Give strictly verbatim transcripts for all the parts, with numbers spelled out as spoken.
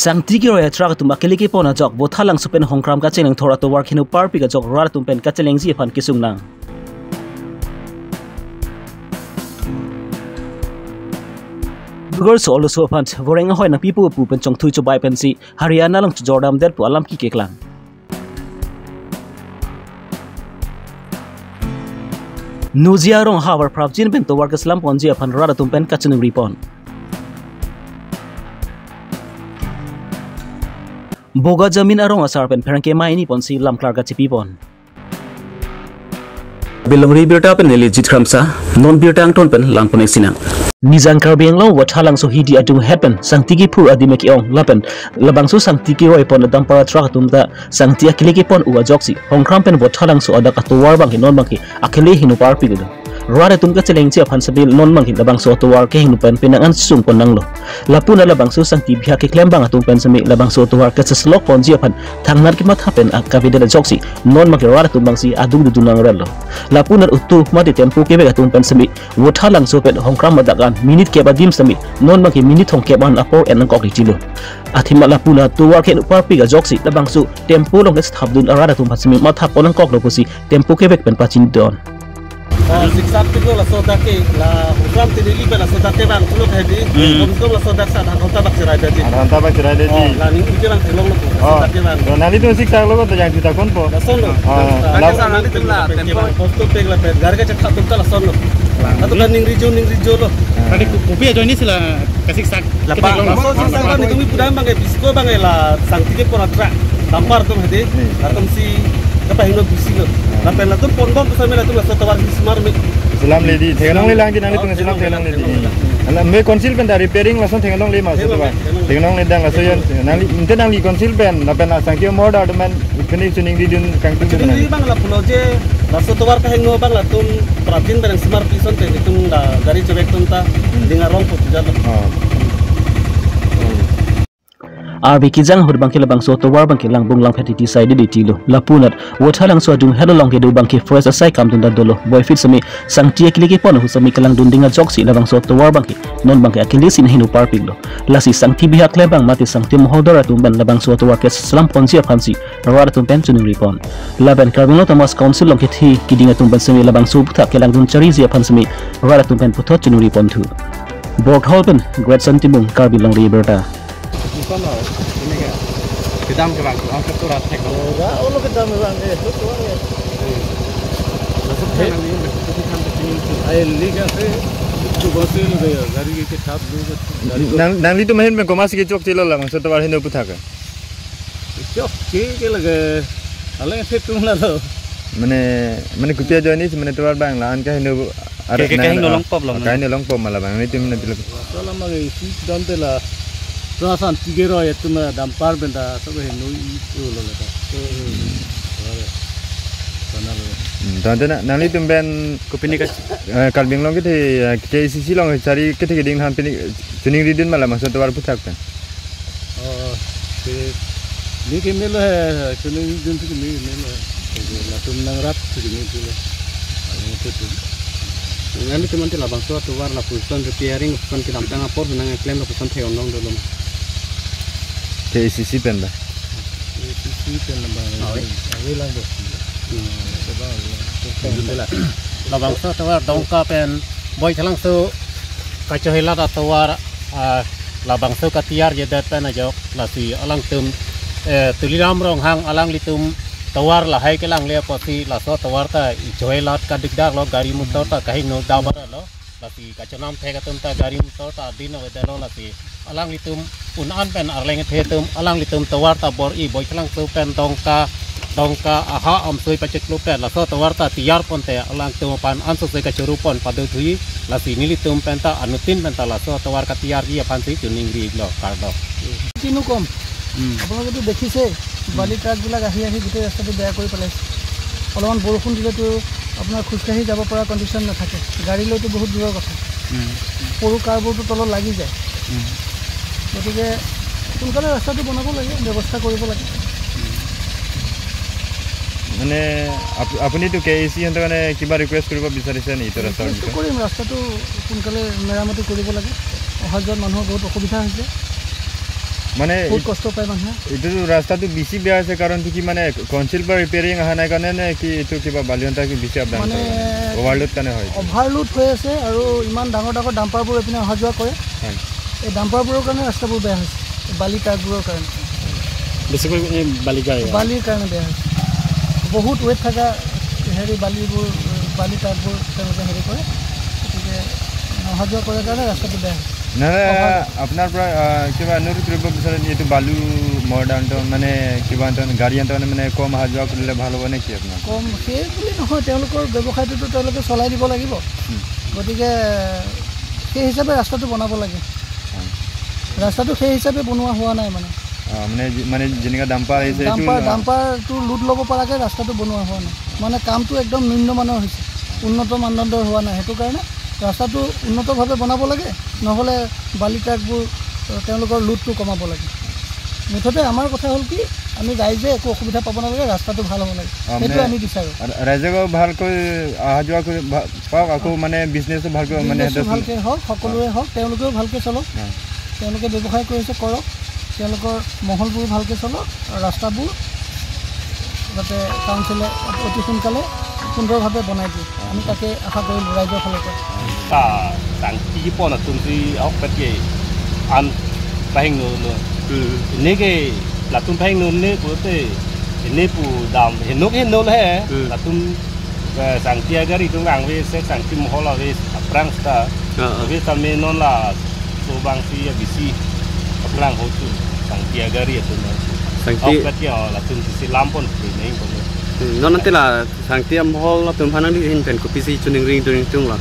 Sangti keroi a-truck atum akele kepon ajok Vothatlangso pen Hongkram kacheleng thor atovar kehingno parpik ajok rat atum pen kachelengji aphan kesung nang. Dugar so oloso aphan voreng ahoi nangpipo pu pen chongthui chobai pensi Haryana along chojordamdet pu alam kekeklang. Nujia rong havar prapjin pen tovar keselam ponji aphan rat atum pen kachiningri pon. Boga jamin arong asar pen pherangke maini ponsi lamklar kachipi pon. Karbi Longri Abirta pen neli Jit Kramsa, non birta angton pen langpon-ik sinang. Nijang Karbi Anglong Vothatlangso hidi adunghet pen sangti kephur adim ke-ong lapen labangso sangti keroi pon a-dumper a-truck atum ta sangti akele kepon u ajoksi Hongkram pen Vothatlangso adak atovar abangke non abangke akele hingno parpik lo. Rat atum kachelengji aphan sitame non abangke labangso atovar kehingno pen penang an sung pon nanglo. Lapu na labangso sangti bihak keklem abang atum pen sitame labangso atovar keseselok ponji aphan thangnat kematha pen akavedet ajoksi non abangke rat atum abangsi adung dudun nang rel lo. Lapu na auto mate tempo kevek atum pen sitame Vothatlangso pen Hongkram adak an minute kep adim sitame non abangke minute thomkep an apor en nangkok ri chilo. Athema lapu na tovar kehingno parpik ajoksi labangso tempo along kethapdun arat atum aphan sitame matha pon nangkoklo pusi tempo kevek pen pachinidun. Oh, siksak pik lo laso adak ke, la Hongkram Tinili pen laso adak ke bang, chuluk hedi. Hmm. Kom kom laso adak sa adha ghonta bak cherai dati. Adha ghonta bak cherai dati. Oh, la ning ike bang theklonglo, laso adak ke bang. Oh. Nangli tum siksak lo ko to jang juta konpo? Lason lo. Oh, la- Lason lo, nangli tum la, tempo. Posto pek lapen, gari kachethap atum ta lason lo. Atun ta ningri jo, ningri jo lo. Ah. Tadi ko-, kopi ajoine si la kasiksak. Lapa. Laso siksak abang, itum pudam abangke, bisko abangke la sangti kepon a-truck, dumper atum hedi. Hmm. Latumsi kapahingno bisi lo. Hmm. Lapen latum ponbom pusitame latum laso tovar si semar me. Selamle dei, theklonglelang dei, nangli tum selam theklongle dei. Theklongle. Ala me council pen ta repairing lason theklongle ma laso tovar. Theklongle. Theklongledang laso an. Nangli, inte nangli council pen, lapen la sangti amor da atum an, ipini chiningridun kangtung. Chiningri abang lapulo je, laso tovar kahingno abang latum prapjin pen semar pi asonte, itum la gari chevek atum ta, hmm, ding arong po puja lo. Oh. Arve kejang ahut abangke labangso tovar abangke langbung langphet titi sai dei tilo. Lapu na Vothatlangso adunghet along kedo abangke forest asai kamdun ta dolo. Boyfit sitame sangti akele kepon ahut sitame kelangdun ding ajoksi labangso tovar abangke non abangke akele si hingno parpik lo. Lasi sangti bihak klem abang mate sangti mohor dor atum pen labangso tovar keselam ponji aphansi rat atum pen chiningri pon. Lapen Karbi Anglong Autonomous Council along kethe keding atum pen sitame labangso aputhak kelangdun chariji aphan sitame rat atum pen puthot chiningri ponthu. Bokajan pen Great Santimung, Karbi Longri Abirta. Kedam ke bang, ang keturat thek. Oh, ra, oh, lo kedam ke bang, eh, lo tuan, eh. Masuk ke nang ini, masuk ke kan ke sini. Ai, liga se, tu bosil ke, gari ke thap dulu. Nang, nanglitum ahin pen komatsi kechok chelo labangso tovar hingno aputhak ke? Chokche ke lake, alang theklong lalo. Mane, mane kopi ajoine si mane tovar abang la-an kahingno, ke, ke, kahingno longpop lo, kahingno longpop ma labang, itum na pilak. Laso alam abang isi dam te la, to asan tige ro ya tuma dumper pen ta, so kahingno i to lo la ta. Sana lo. Hmm, tangte na, nanglitum pen kopine ka, eh, Karbi Anglong kethe, eh, K A A C C along chari kethe keding aphan pini chiningridun ma labangso tovar aputhak pen. Oh, ke, ni ke melo hai, chiningridun si ke ni melo hai. Ke latum nangrap si ke ni melo. Ani tu tu. Nanglitum ante labangso tovar lapuson repairing lapuson kedamtang apor nangklem lapuson thek-ong dolo ma? K A A C C pen ba? K A A C C pen ba. Awe. Awe lang do. Hmm, coba awe lang. Labangso tovar Dongka pen Boithalangso kachohelat atovar, ah, labangso katiyarjedet pen ajok, lasi alangtum, eh, Tuliram Ronghang alanglitum tovar lahai kelangle apotsi laso tovar ta ichohelat kadikdak lo, gari motor ta kahingno dabar lo, lasi kachonam thek atum ta gari motor ta adin avedetlo, lasi alanglitum un-an pen arleng kethe atum alanglitum tovar ta bor-i Boithalangso pen Dongka, Dongka aha amsoi pacheklo pen laso tovar ta tiyar ponte alangtum aphan ansose kachoro pon pado thuji, lasi nelitum pen ta anuttin pen ta laso tovar katiyarji aphansi chiningri lo, kardom. কিনো কম? উম। আপোনালোকেতো দেখিছেই, উম। বালি ট্ৰাকবিলাক আহি আহি গোটেই ৰাস্তাটো বেয়া কৰি পেলাইছে। অলপমান বৰষুণ দিলেতো আপোনাৰ খোজকাঢ়ি যাব পৰা কণ্ডিশ্যন নাথাকে, গাড়ী লৈতো বহুত দূৰৰ কথা। উম। সৰু কাৰবোৰতো তলত লাগি যায়। উম। গতিকে সোনকালে ৰাস্তাটো বনাব লাগে, ব্যৱস্থা কৰিব লাগে। মানে আপ-, আপুনিতো কে ই চি সিহঁতৰ কাৰণে কিবা ৰিকুৱেষ্ট কৰিব বিচাৰিছে নেকি এইটো ৰাস্তাৰ ৰিকুৱেষ্টটো বিষয়ে? কৰিম, ৰাস্তাটো সোনকালে মেৰামতি কৰিব লাগে, অহা যোৱাত মানুহৰ বহুত অসুবিধা হৈছে। মানে বহুত এই- কষ্ট পায় মানুহে। এইটো ৰাস্তাটো বেছি বেয়া হৈছে, কাৰণটো কি, মানে কাউন্সিলৰ পৰা ৰিপেয়াৰিং অহা নাই কাৰণে নে কি, এইটো কিবা বালি অন্তা কি বেছি আপ ডাউন মানে কৰে, মানে অভাৰলোড কাৰণে হয় এইটো? অভাৰলোড হৈ আছে আৰু ইমান ডাঙৰ ডাঙৰ ডাম্পাৰবোৰ এইপিনে অহা যোৱা কৰে। হয়। এই ডাম্পাৰবোৰৰ কাৰণে ৰাস্তাবোৰ বেয়া হৈছে, বালি ট্ৰাকবোৰৰ কাৰণে। বেছিকৈ এই বালি গাড়ী। বালিৰ কাৰণে বেয়া হৈছে। বহুত ৱেইট থকা হেৰি বালিবোৰ, বালি ট্ৰাকবোৰ তেওঁলোকে হেৰি কৰে, গতিকে অহা যোৱা কৰাৰ কাৰণে ৰাস্তাটো বেয়া হৈছে। নহয়, অভাৰ- আপোনাৰ পৰা আহ, কিবা অনুৰোধ কৰিব বিচাৰে নেকি? এইটো বালু মৰ্ডাৰটো মানে কিবা এটা গাড়ী এটা মানে কম অহা যোৱা কৰিলে ভাল হ'ব নেকি আপোনাৰ? কম সেই বুলি নহয়, তেওঁলোকৰ ব্যৱসায়টোতো তেওঁলোকে চলাই দিব লাগিব। হুম। গতিকে সেই হিচাপে ৰাস্তাটো বনাব লাগে। হয়। ৰাস্তাটো সেই হিচাপে বনোৱা হোৱা নাই মানে। আহ, মানে যি- মানে যেনেকা ডাম্পাৰ আহিছে, এইটো ডাম্পাৰ, আহ, ডাম্পাৰটো লোড ল'ব পৰাকৈ ৰাস্তাটো বনোৱা হোৱা নাই। মানে কামটো একদম নিম্নমানৰ হৈছে, উন্নত মানদণ্ডৰ হোৱা নাই। সেইটো কাৰণে ৰাস্তাটো উন্নতভাৱে বনাব লাগে, নহ'লে বালি ট্ৰাকবোৰ, আহ, তেওঁলোকৰ লোডটো কমাব লাগে। মুঠতে আমাৰ কথা হ'ল কি, আমি ৰাইজে একো অসুবিধা পাব নালাগে, ৰাস্তাটো ভাল হ'ব লাগে, অ, সেইটো মানে আমি বিচাৰোঁ। ৰা- ৰাইজে ভালকৈ অহা যোৱা কৰি ভা- পাওক, আকৌ অ। মানে বিজনেছো ভালকৈ মানে বিজনেছো সিহঁতে ভালকৈ হওক, সকলোৰে হওক, তেওঁলোকেও ভালকৈ চলক। অ। তেওঁলোকে ব্যৱসায় কৰিছে, কৰক, তেওঁলোকৰ মহলবোৰ ভালকৈ চলক, ৰাস্তাবোৰ যাতে কাউন্সিলে অতি সোনকালে সুন্দৰভাৱে বনাই দিয়ে, আমি তাকে আশা কৰিলোঁ ৰাইজৰ ফালৰ পৰা। Ah, tangki pon atum si ahok pet ke an pahing no no. Hmm. Ini ke latum pahing no ne pute ini pu dam henok heno le. Hmm. Latum, eh, Sangti agari atum angve se Sangti mohol ave aphrang sta. Ah, ah. Ave tame non laso abang si ya bisi aphrang hotu Sangti agari atum. Sangti. Ahok pet ke, oh, latum si lampon ke neng pon. Hmm, non nanti la Sangti amohol atum aphan nangli ahin pen kopisi choningri tung tung la.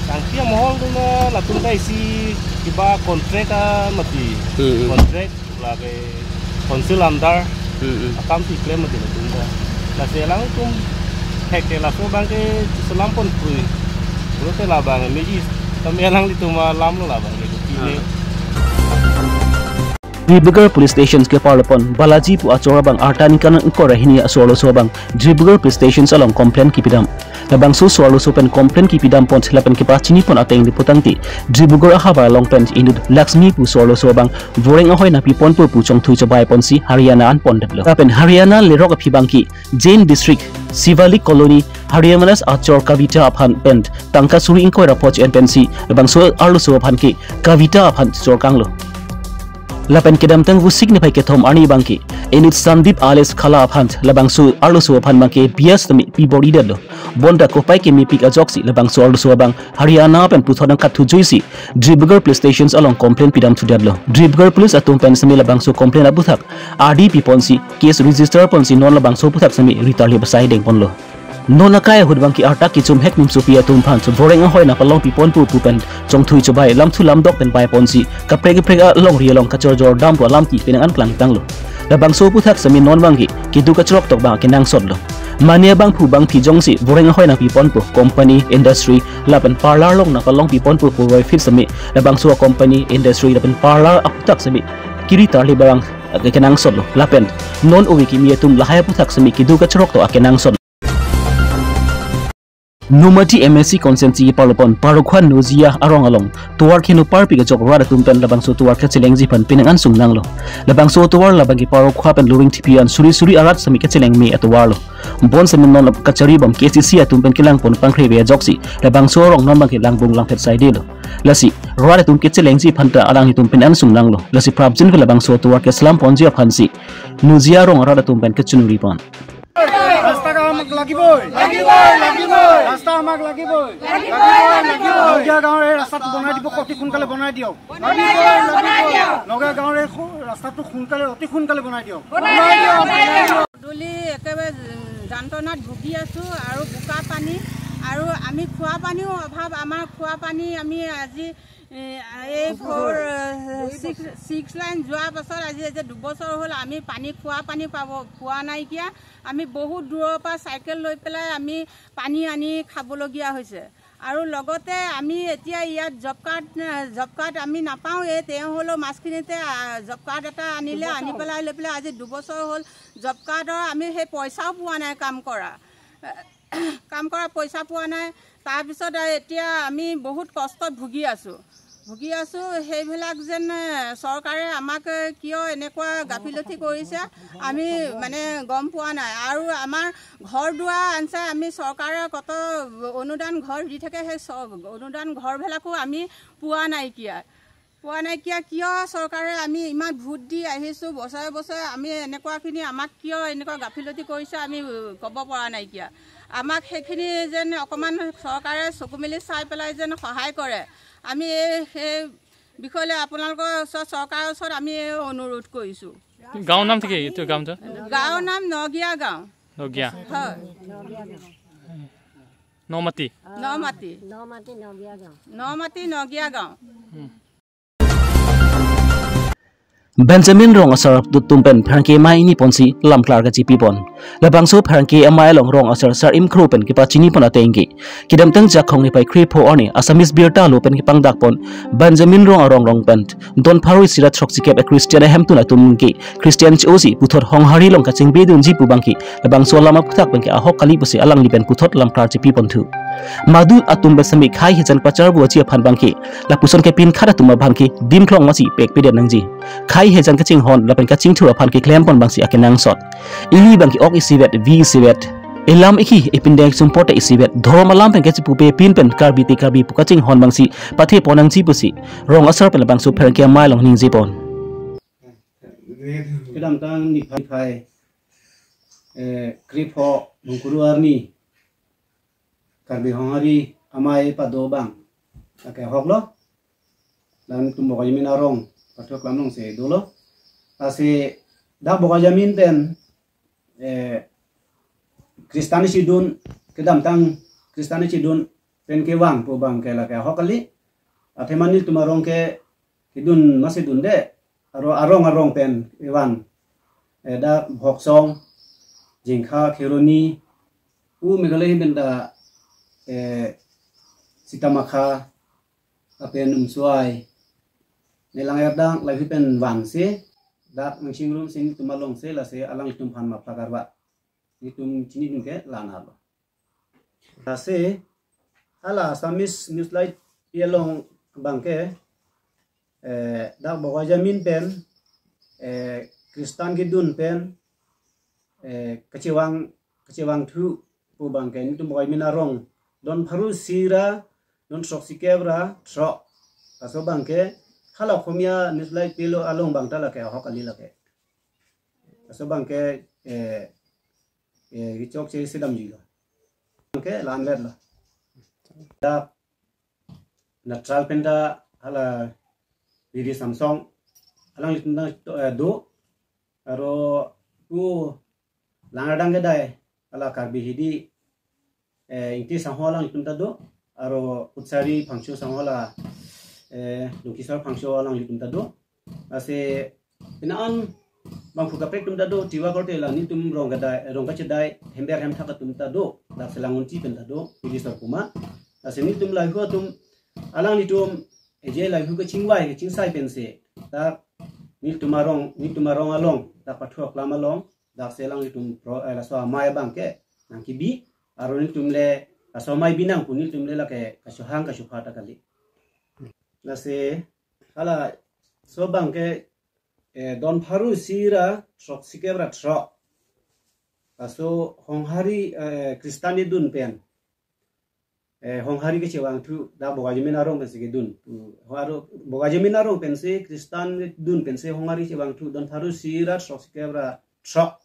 Sangti amohol atum latum ta isi kiba contract a mati. Hmm, hmm. Contract la ke council under. Hmm, hmm. Akam si klem mati latum ta. Lasi alangtum hek ke laso abang ke selam pon pui. Pulote labang meji tame alanglitum alam lo labang ke kopi ne. Ah. Dibrugarh Police Station keparlo pon Balaji pu achor abang arta ningkan ingkoi ra hini aso arloso abang Dibrugarh Police Station along complaint kipidam. Labangso aso arloso pen complaint kipidam pon lapen kepachini pon ateng diputangte Dibrugarh ahavar along pen inut Lakshmi pu aso arloso abang voreng ahoi nangpi ponpo pu chongthui chobai ponsi Haryana an pondetlo. Lapen Haryana lerok aphi abangke Jain District, Shivalik Colony, Haryana achor Kavita aphan pen tangka suri ingkoi ra pho ch-en pensi labangso arloso aphan ke Kavita aphan chorkanglo. Lapen kedamtang Vosik niphai kethom arni abangke inut Sandeep alias Khala aphan labangso arloso aphan abangke bias tame pi bor-idetlo. Bonta kopai kemepik ajoksi labangso arloso abang Haryana pen puthot nangkathujuisi Dibrugarh Police Station along complaint pidam thudetlo. Dibrugarh Police atum pen semi labangso complaint aputhak ardi piponsi case register ponsi non labangso aputhak semi ritarli basai dengponlo. Non akai ahut abangke arta kechum hek nimsopi atum aphan voreng ahoi nangpalongpi ponpo pu pen chongthui chobai lamthu lamdok pen bai ponsi kaprek kaprek alongri along kachorjor dampo alam ke penang an klangtanglo. Labangso aputhak semi non abangke keduk kachrok tok abang kenangsotlo. Mane abangphu abangphi jongsi voreng ahoi nangpi ponpo company, industry lapen parlour along nangpalongpi ponpo pu roi fit semi labangso company, industry lapen parlour aputhak semi keritarli abang kenangsotlo. Lapen non ove kimi atum lahai aputhak semi keduk kachrok tok akenangsot. Nomati M A C constituency keparlo pon Parokhuwa Nozia arong along tovar kheno parpik ajok rat atum pen labangso tovar kachelengji aphan penang an sungnanglo. Labangso tovar labangke Parokhuwa pen Luring Thepi an suri suri arat semi kachelengme atovarlo. Bon semi non kachari bom K C C atum pen kelang pon pangkhreve ajoksi labangso arong non abangke langbung langphet saidelo. Lasi rat atum kachelengji aphanta alanglitum penang an sungnanglo. Lasi prapjin ke labangso tovar keselam ponji aphansi Nozia arong arat atum pen kachiningri pon. ৰাস্তা আমাক লাগিবই। লাগিবই, লাগিবই। ৰাস্তা আমাক লাগিবই। লাগিবই, লাগিবই। নগা গাঁৱৰ এই ৰাস্তাটো বনাই দিব, অতি সোনকালে বনাই দিয়ক। বনাই দিয়ক, বনাই দিয়ক। নগা গাঁৱৰ এই সু-, ৰাস্তাটো সোনকালে, অতি সোনকালে বনাই দিয়ক। বনাই দিয়ক, বনাই দিয়ক। পদূলি একেবাৰে যন্ত্ৰণাত ভুগি আছোঁ আৰু বোকা পানী আৰু আমি খোৱা পানীও অভাৱ। আমাৰ খোৱা পানী আমি আজি, এ, এই ফ'ৰ, এ, ছিক্স, ছিক্স লাইন যোৱাৰ পাছত আজি, আজি দুবছৰ হ'ল আমি পানী, খোৱা পানী পাব, পোৱা নাইকিয়া। আমি বহুত দূৰৰ পৰা চাইকেল লৈ পেলাই আমি পানী আনি খাবলগীয়া হৈছে। আৰু লগতে আমি এতিয়া ইয়াত জব কাৰ্ড, জব কাৰ্ড আমি নাপাওঁৱেই। তেওঁ হ'লেও মাছখিনিতে, আ, জব কাৰ্ড এটা আনিলে, আনি পেলাই লৈ পেলাই আজি দুবছৰ হ'ল জব কাৰ্ডৰ আমি সেই পইচাও পোৱা নাই কাম কৰা। কাম কৰা পইচা পোৱা নাই। তাৰপিছত এতিয়া আমি বহুত কষ্টত ভুগি আছোঁ। ভুগি আছো। সেইবিলাক যেন এ, চৰকাৰে আমাক এ, কিয় এনেকুৱা গাফিলতি কৰিছে, আমি মানে গম পোৱা নাই। আৰু আমাৰ ঘৰ দুৱাৰ আনচাই আমি চৰকাৰে কত অনুদান ঘৰ দি থাকে, সেই চ- অনুদান ঘৰবিলাকো আমি পোৱা নাইকিয়া। পোৱা নাইকিয়া কিয়? চৰকাৰে, আমি ইমান ভোট দি আহিছো বছৰে বছৰে, আমি এনেকুৱাখিনি আমাক কিয় এনেকুৱা গাফিলতি কৰিছে, আমি এ, ক'ব পৰা নাইকিয়া। আমাক সেইখিনি যেন অকণমান চৰকাৰে চকু মেলি চাই পেলাই যেন সহায় কৰে। আমি এই সেই বিষয়লৈ আপোনালোকৰ ওচৰত, চৰকাৰৰ ওচৰত আমি এই অনুৰোধ কৰিছো। গাঁৱৰ নাম কি? এইটো গাঁৱটো গাঁৱৰ নাম নগিয়া গাঁও। নগিয়া। হয়। নমাটি। নমাটি। নমাটি নগিয়া গাঁও। নমাটি নগিয়া গাঁও। Benjamin Rong asar atum pen pherangke amei hini ponsi lamklar kachipi pon. Labangso pherangke amei along Rong asar sar imkro pen kepachini pon ateng ke kedamtang Jakhong niphai krepho arni Assamese birta alo pen kepangdak pon Benjamin Rong arong rong pen don pharo isi ra throksikep a Christian ahemtun atum ke Christian cho-o si puthot Honghari along kachingbe dunji pu abang ke labangso alam aphuthak pen ke ahok kali pusi alangli pen puthot lamklar chipi ponthu. Madu atum pen semi khei hejan pachar bu aji aphan abang ke lapuson ke pin khat atum aphan ke dim klong masi pek peden nangji. Khei hejan kachinghon lapen kachingthur aphan ke klem pon abangsi akenangsot. Ili abang ke ok isivet, vi isivet, elam iki epindeng sumpot isivet, dhorom alam pen kachipupe pin pen Karbi te Karbi pu kachinghon abangsi pathe pon nangji pusi Rong asar pen labangso pherangke amei along ningje pon. Kedamtang niphai, eh, krepho bungkuru arni Karbi Honghari amei pado abang lake ahok lo. Latum Bokajamin arong pathu aklam along si dolo. Lasi dak Bokajamin pen eh, Christian isi dun, kedamtang Christian isi dun pen kevang pu abang ke lake ahok kali. Athema nelitum arong ke kedun masi dunde, aro arong arong pen kevan, eh, dak Bhoksong, Jengkha, Kheroni, u Meghalaya ahin pen ta, eh, Sitamakha, lapen Umswai, Nelang Erdang, lahei pen vansi dak Nangsing Rum si nelitum along si lasi alanglitum aphan mapla karva nelitum chinidun ke la-an lo. Lasi hala Assamese Newslight P along abang ke, eh, dak Bokajamin pen, eh, Christian kedun pen, eh, kachevang, kachevangthu pu abang ke nelitum Bokajamin arong don pharo isi ra don throksikep ra throk. Laso abang ke hala Okhomia Newslight P along abang ta lake ahok kali lake. Laso abang ke, eh, eh, chokche si damji lo. Abang ke la-an let lo. Dak Natral pen ta hala Didi Samsong alanglitum ta, eh, do, aro pu Langradang kedai hala Karbi Hidi, eh, Ingti Sangho alanglitum ta do, aro Utsari Phangcho Sangho hala, eh, Dukisar Phangcho alanglitum ta do. Lasi pini an bangphu kaprek atum ta do, Tiwa korte la nelitum rong kedai, rong kachedai, hember hemthak atum ta do, dak Selangunti pen ta do, Pili Sorkuma. Lasi nelitum lahei atum, alanglitum eje lahei kachingvai kachingsai pensi dak nelitum arong, nelitum arong along, dak pathu aklam along, dak si alanglitum pro, eh, laso amei abang ke nangkebi, aro nelitum le laso amei binong pu nelitum le lake kachohang kachopha ta kali. Lasi halaso abang ke, eh, don pharo isi ra throksikep ra throk. Laso Honghari, eh, Christian kedun pen, eh, Honghari kachevangthu dak Bokajamin arong pensi kedun. Aro Bokajamin arong pensi Christian kedun pensi Honghari chevangthu don pharo isi ra throksikep ra throk.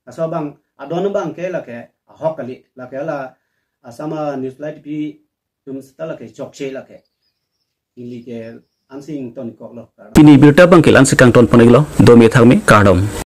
Laso abang adon abang ke lake ahok kali, lake hala Assam Newslight P atum seta lake chokche lake. Ili ke ansi ingtonkok lo. Pini birta abang ke la-an si kangton pon-iklo, dome thakme, kardom.